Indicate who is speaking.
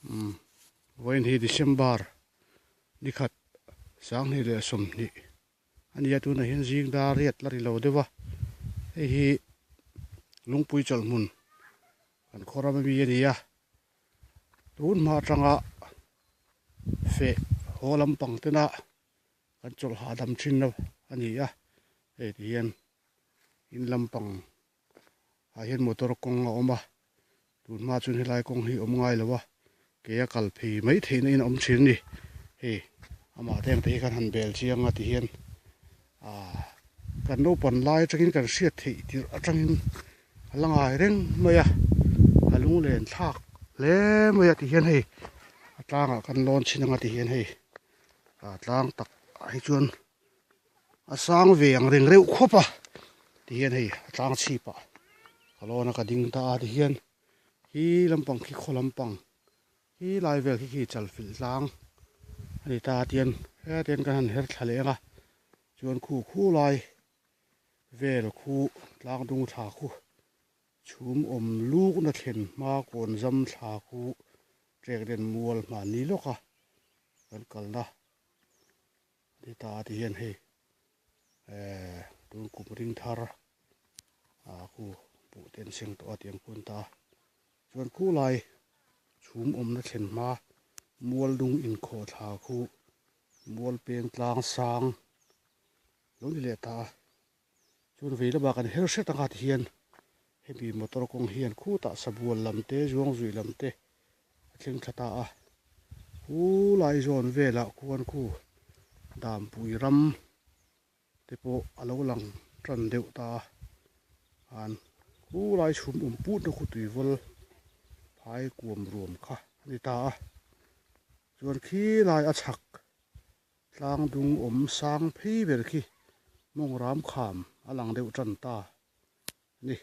Speaker 1: Umm vawiin hi December nikhat sanghnih leh sawmhnih a ni a tunah hian zing dar riat la ri lo deuh a hei hi lungpui chawlhhmun kan khaw ram ami a ni a tun hma atanga feh haw lampang tena kan chawlh hahdam thin lo a ni a hei ti hian in lampang ah hian motor kawng a awm a tun hma chuan helai kawng hi awm ngai lo a ke a kal phei mai theihna in a awm thin a ni hei amah te ang te hi khan han bel chiang a ti hian ah kan naupan lai atangin kan hriat theih tirh atangin a la ngai reng mai a a lunglen thlak hle mai a ti hian hei a tlangah kan lawn chhin anga ti hian hei ah tlang tak ah hi chuan. A sang ve ang reng reuh khawp a ti hian hei a tlang chhip ah ka lawn a ka ding ta a ti hian hi lampang khi khaw lampang hi lai vel khi khi chal filh tlang a ni ta tian hetiang kan han her thla leh ang a chuan khu khu lai vel khu tlang dung thla khu chhum awm luk na thlen hma kawn zam thla khu trek den mual hmanni lawk a kan kalna. Ti ta ti hian hei eh tun kum ring thar ah khu buh te an seng tawh a tiang khuan ta chuan khu lai chhum awmna thlen hma mual dung inkhawh thla khu mual peng tlang sang lo ni leh ta a chuan vei lamah kan her hret anga ti hian hemi motor kawng hian khutah sabual lam te zuang zuih lam te a thleng thla ta a khu lai zawn velah khuan khu dampui ram te pawh a lo lang tan deuh ta a an khu lai chhum awm put na khu tuivawl phai kuam ruam kha a ni ta a chuan khi lai a chhak Tlang dung awm sang phei ber khi mawng ram kham a lang deuh tan ta a ni.